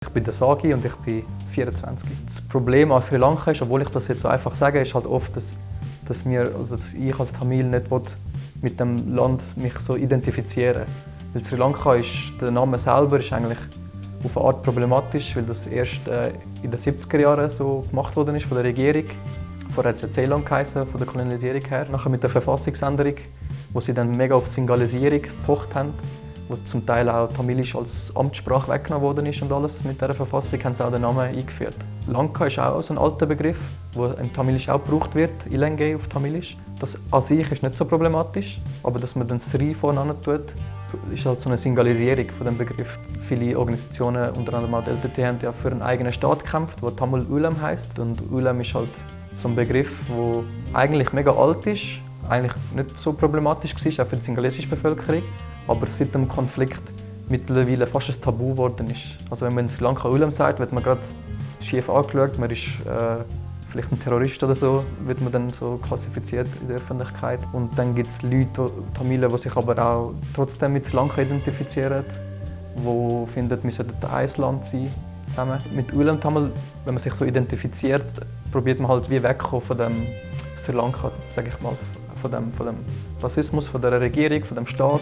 Ich bin der Sagi und ich bin 24. Das Problem an Sri Lanka ist, obwohl ich das jetzt so einfach sage, ist halt oft, dass ich als Tamil nicht mit dem Land mich so identifizieren. Weil Sri Lanka ist, der Name selber ist eigentlich auf eine Art problematisch, weil das erst in den 70er Jahren so gemacht worden ist von der Regierung. Vorher hat es ja Ceylon geheißen, von der Kolonialisierung her. Nachher mit der Verfassungsänderung, wo sie dann mega auf Singalisierung gepocht haben, wo zum Teil auch Tamilisch als Amtssprache weggenommen worden ist und alles. Mit dieser Verfassung haben sie auch den Namen eingeführt. Lanka ist auch so ein alter Begriff, der im Tamilisch auch gebraucht wird, Ilenge auf Tamilisch. Das an sich ist nicht so problematisch, aber dass man dann Sri vorne tut, ist halt so eine Singalisierung von dem Begriff. Viele Organisationen, unter anderem auch die LTT, haben ja für einen eigenen Staat gekämpft, der Tamil Ulam heisst. Und Ulam ist halt so ein Begriff, der eigentlich mega alt ist, eigentlich nicht so problematisch war, auch für die singalesische Bevölkerung, aber seit dem Konflikt mittlerweile fast ein Tabu geworden ist. Also wenn man in Sri Lanka Ulam sagt, wird man gerade schief angeschaut, man ist vielleicht ein Terrorist oder so, wird man dann so klassifiziert in der Öffentlichkeit. Und dann gibt es Leute, Tamilen, die sich aber auch trotzdem mit Sri Lanka identifizieren, die finden, wir sollten ein Land sein zusammen. Mit Ulam Tamil, wenn man sich so identifiziert, probiert man halt wie wegzukommen von dem Sri Lanka, sage ich mal, von dem Rassismus, von der Regierung, von dem Staat.